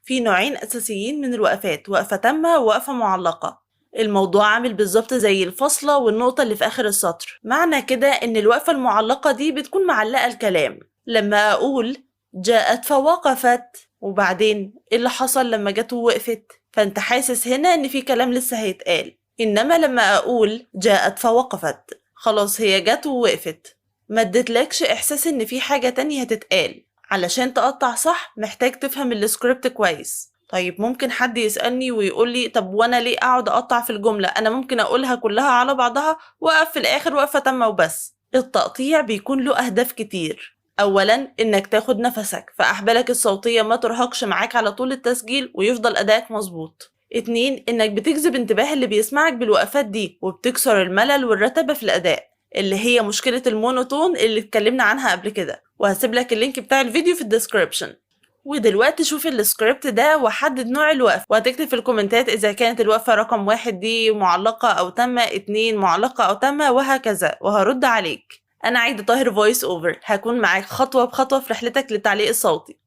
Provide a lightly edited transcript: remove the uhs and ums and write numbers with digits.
في نوعين أساسيين من الوقفات، وقفة تامة ووقفة معلقة. الموضوع عامل بالظبط زي الفاصلة والنقطة اللي في آخر السطر. معنى كده إن الوقفة المعلقة دي بتكون معلقة الكلام. لما أقول جاءت فوقفت، وبعدين إيه اللي حصل لما جت ووقفت؟ فأنت حاسس هنا إن في كلام لسه هيتقال. إنما لما أقول جاءت فوقفت، خلاص هي جت ووقفت، ما ادتلكش إحساس إن في حاجة تانية هتتقال. علشان تقطع صح محتاج تفهم السكريبت كويس. طيب ممكن حد يسألني ويقول لي طب وأنا ليه أقعد أقطع في الجملة؟ أنا ممكن أقولها كلها على بعضها وأقف في الآخر وقفة تامة وبس. التقطيع بيكون له أهداف كتير. أولاً إنك تاخد نفسك فأحبالك الصوتية ما ترهقش معاك على طول التسجيل ويفضل أدائك مظبوط. 2 إنك بتجذب انتباه اللي بيسمعك بالوقفات دي وبتكسر الملل والرتبة في الأداء، اللي هي مشكلة ال monotone اللي اتكلمنا عنها قبل كده، وهسيب لك ال link بتاع الفيديو في ال description. ودلوقتي شوف السكريبت ده وحدد نوع الوقفة، وهتكتب في الكومنتات إذا كانت الوقفة رقم 1 دي معلقة أو تامة، 2 معلقة أو تامة، وهكذا، وهرد عليك. أنا عايدة طاهر voice over، هكون معاك خطوة بخطوة في رحلتك للتعليق الصوتي.